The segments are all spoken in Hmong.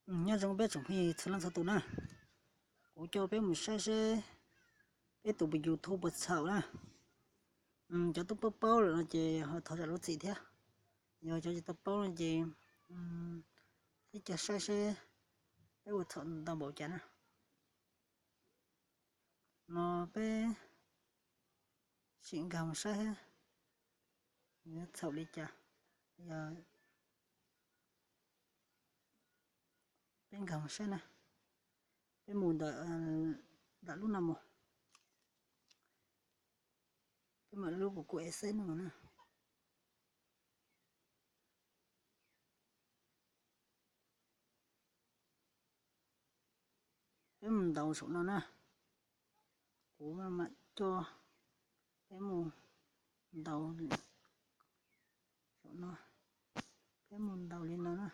Nyob zoo peb tsoom phooj ywg txhua leej txhua tus na, kuv coj peb mus saib seb peb tus YouTube puas txhaum na. Cov tub paub paub lawm no ces ho thov zam lub txim thiab. Yog cov tsis tau paub no ces peb cia saib seb peb ua txhaum ntau npaum cas na. No peb sim nkag mus saib yuav txhaum li cas. Yog peb nkag mus saib na, peb mus ntawm lub no mus, peb mam lub kuv kuv e xeb no na. Peb mus ntaus saum no na, kuv mam coj peb mus ntaus saum no, peb mus ntaus li no na.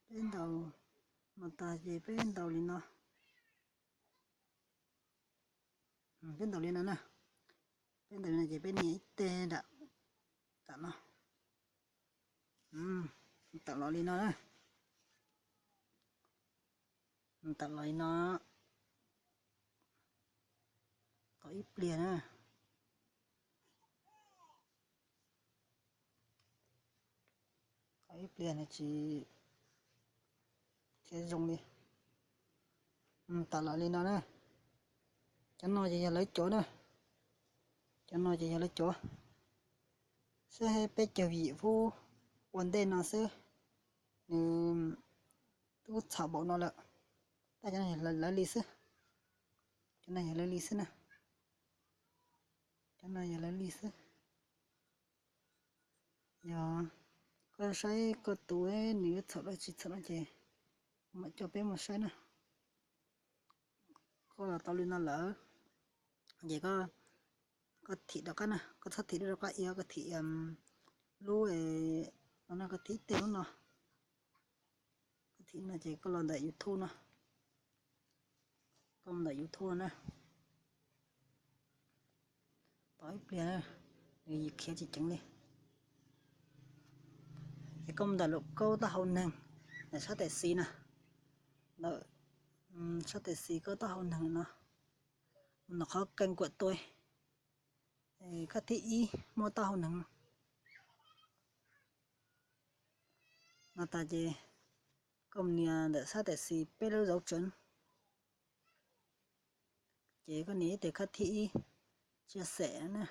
Peb ntaus no tas ces peb ntaus li no. Peb ntaus li no na, peb ntaus li no ces peb nias ib teg nram tam no, tawm los li no na, tawm los li no, tos ib pliag na. Tos ib pliag nws tsis thiaj zoo li. Tawm los li no na. Cov no ces yog lawv cov na. Cov no ces yog lawv cov. Saib peb caug yim phub ua ntej no xwb, nws twb txhaum npaum no lawm. Tab cov no yog lawv li xwb. Cov no yog lawv li xwb na. Cov no yog lawv li xwb. Yog koj saib koj tus nws yuav txhaum dab tsi txhaum no ces kuv mam coj peb mus saib na. Koj los tau li no lawm ces koj thim rov qab na, koj txhob thim rov qab, koj thim lub no, koj thim ib teg lub no. Koj thim no ces koj los ntawm YouTube no, koj mus ntawm YouTube na. Tos ib pliag, nws khiav tsis ceev li. Ces koj mus ntawm lub kaub taub hau neeg, ntawm sab tes xis na, ntawm sab tes xis kaub taub hau neeg no, mus ntawm qhov kees kuam tuas, khab thib ib muaj taub hau neeg no tas ces koj mus nias ntawm sab tes xis peb lub dấu chấm, ces koj nias ib tes khab thib ib chia sẻ na.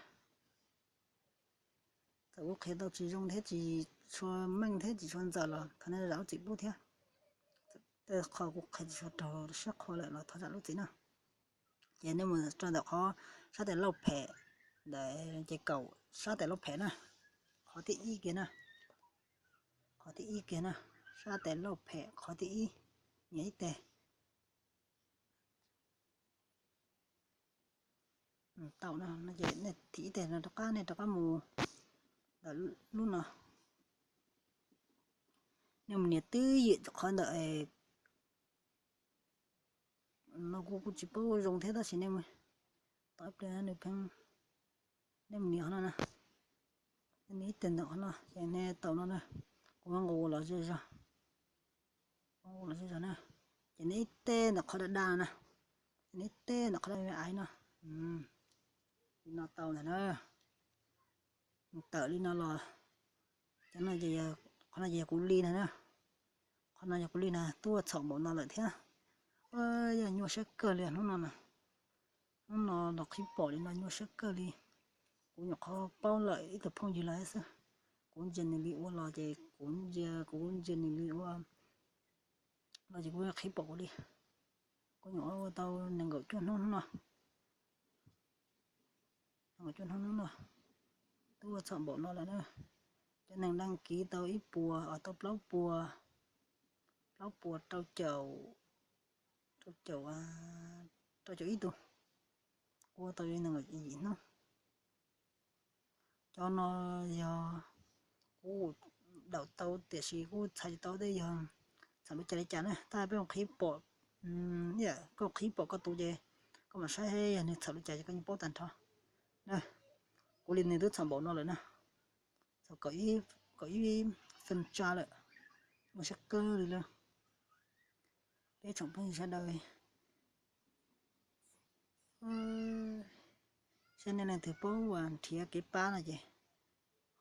Txawm kuv qhia tau tsis zoo thiab tsis tshua meej thiab tsis tshua ntxaws los thov nej zam lub txim pub thiab. Tej qho kuv qhia tsis tshua raug siab qhua lawm los thov zam lub txim na. Ces nej mus rau ntawm qhov sab tes lauj phem, ntawm ces kaum sab tes lauj phem na, qhov thib ib kiag na, qhov thib ib kiag na, sab tes lauj phem qhov thib ib, nias ib teg. Tau no ces nej thim ib teg no rov qab, nej rov qab mus ntawm lub no, nej mus nias twb ywm qhov ntawm no, kuv kuj tsis paub zoo thiab tab sis nej mus, tos ib pliag nws pheej, nej mus nias qhov no na, nej nias ib teg ntawm qhov no ces nej tau no na. Kuv muab nqus los zej zog, nqus los zej zog na, ces nej ib teg ntawm qhov da da na, nej ib teg ntawm qhov da da no, li no tau ntag na. Tawm li no los, cov no, qhov no ces yog kuv li na, qhov no yog kuv li na, twb ua txhaum npaum no lawm thiab. Yog nyuaj siab kawg li hnub no na, hnub no los qhib pom li no nyuaj siab kawg li. Kuv nyuam qhuav paub lawm ib tug phooj ywg los xwb, kuv ntsia nws li ua los ces kuv ntsia, kuv ntsia nws li ua los ces kuv qhib pom kuv li. Kuv nyuam qhuav ua tau nees nkaum cuaj hnub hnub no, nees nkaum cuaj hnub hnub no, twb ua txhaum npaum no lawm na. Cov neeg đăng ký tau ib puas, tau plaub puas, plaub puas rau caum, rau caum, rau caum ib tug, kuv ua tau li nees nkaum yim hnub. Cov no yog kuv daum tau tiam sis kuv txhais tsis tau tej yog txhaum li cas li cas na. Tab peb qhib pom, koj qhib pom koj tus ces koj mam saib yog nws txhaum li cas ces koj yeej paub tag nrho. Kuv li nws twb txhaum npaum no lawm na. Kaum ib feem tsa lawm, ua siab kawg li lawm. Peb tsoom phooj ywg sawv daws, saib nej leej twg paub uas nrhiav kev pab no ces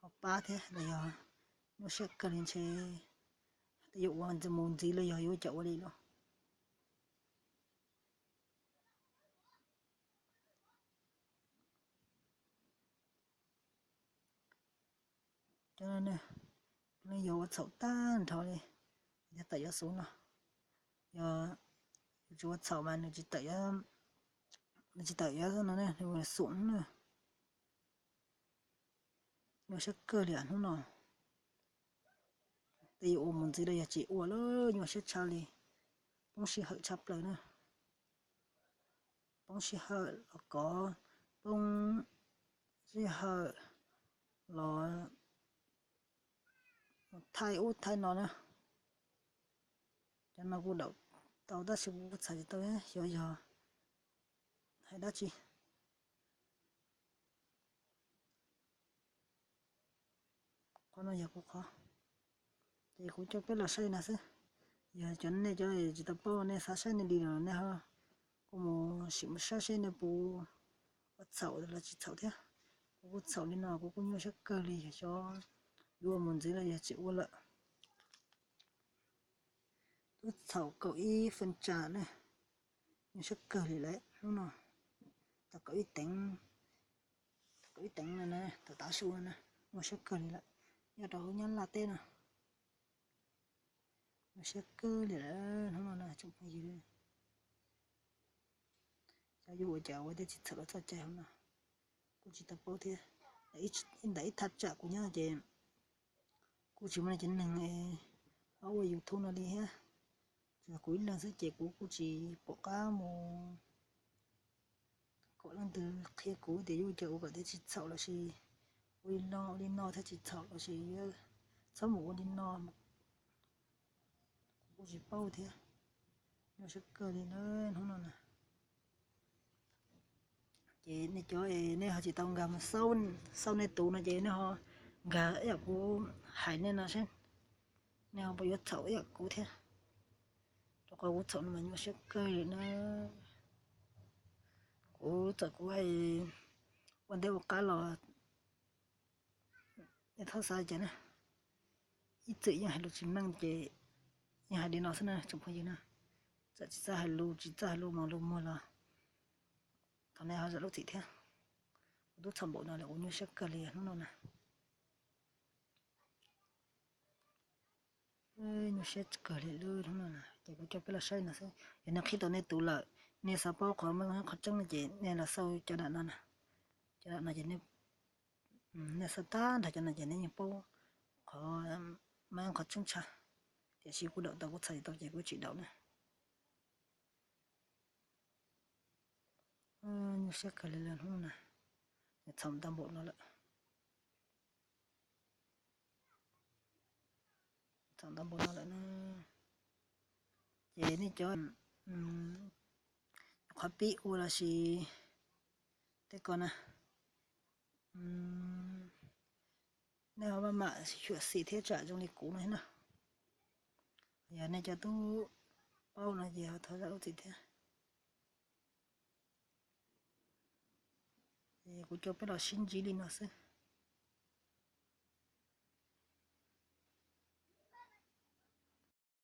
ho pab thiab los yog nyuaj siab kawg li ntshe, tej yuav ua mus ntxiv los yog yuav cam ua li los. Cov no ne, leej yog ua txhaum tag nrho li, yog tawm yuav xub no, yog tsis ua txhaum mas nws tsis tawm, nws tsis tawm yuav no ne, nws xum na. Nyuaj siab kawg li hnub no. Tej yuav ua mus ntxiv los yog tsis ua lawm, nyuaj siab tshaj li, poob sij hawm tshaj plaws na. Poob sij hawm los kov, poob sij hawm los thaij ub thaij no na. Cov no kuv daum tau tab sis kuv txhais tsis tau xyov yog hais dab tsi. Qhov no yog kuv qhov, ces kuv coj peb los saib li no xwb. Yog cov nej cov tsis tau paub nej xav saib nej li los nej ho kuj mus sim mus saib seb nej puas ua txhaum los tsis txhaum thiab. Kuv kuj txhaum li no kuv kuj nyuaj siab kawg li, yog xyov yuav ua mus ntxiv los yog tsis ua lawm. Twb txhaum kaum ib feem tsa na, nyuaj siab kawg li lawm hnub no. Tau kaum ib teev, kaum ib teev no na, tau tav su no na, nyuaj siab kawg li lawm. Nyob rau hauv Nyab Laj teb no, nyuaj siab kawg li lawm hnub no na tsoom phooj ywg. Xyov yuav ua cas ua thiaj tsis txhaum los txoj cai hauv no, kuj tsis tau paub thiab. Ntawm ib thaj tsam kuv nyob ces kuj tsis muaj cov neeg ua YouTube no li thiab, tsuas kuv ib leeg xwb ces kuv kuj tsis pom qab mus kom leej twg qhia kuv tias yuav ua cas ua kom thiaj tsis txhaum los sis ua li no ua li no thiaj tsis txhaum los sis txhob mus ua li no, kuv kuj tsis paub thiab. Nyuaj siab kawg li na hnub no na. Ces nej cov nej ho tsis tau nkag mus xauj nej tus no ces nej ho nkag ib yam kuv hais nej no seb nej ho puas yuav txhaum ib yam kuv thiab. Rau qhov kuv txhaum no mas nyuaj siab kawg li na. Kuv txawm kuv ua ntej ua qab los nej txhob xav cas na. Ib txwm yeej hais lus tsis meej ces yeej hais li no xwb na tsoom phooj ywg na. Txawm tsis txawj hais lus tsis txawj hais lus mos lus muag los thov nej ho zam lub txim thiab. Kuv twb txhaum npaum no lawm kuv nyuaj siab kawg li hnub no na. Nyuaj siab kawg li lub hnub no na ces kuv coj peb los saib no xwb. Yog nej qhib tau nej tus lawm, nej xav paub qhov meej qhov tseeb no ces nej los xauj cov dam no na. Cov dam no ces nej xauj tag nrho cov no ces nej yeej paub qhov meej qhov tseeb tshaj. Tiam sis kuv daum tau kuv txhais tau ces kuv tsis daum na. Nyuaj siab kawg li lawm hnub no na, txhaum ntau npaum no lawm. Txhaum ntau npaum no lawm na. Ces nej cov qhov pib ua los sis tej ko na, nej ho maj mam xyuam xim thiab tsam zoo li kuv no thiab na. Yog nej cov twb paub no ces ho thov zam lub txim thiab. Kuv coj peb los sib ntsib li no xwb.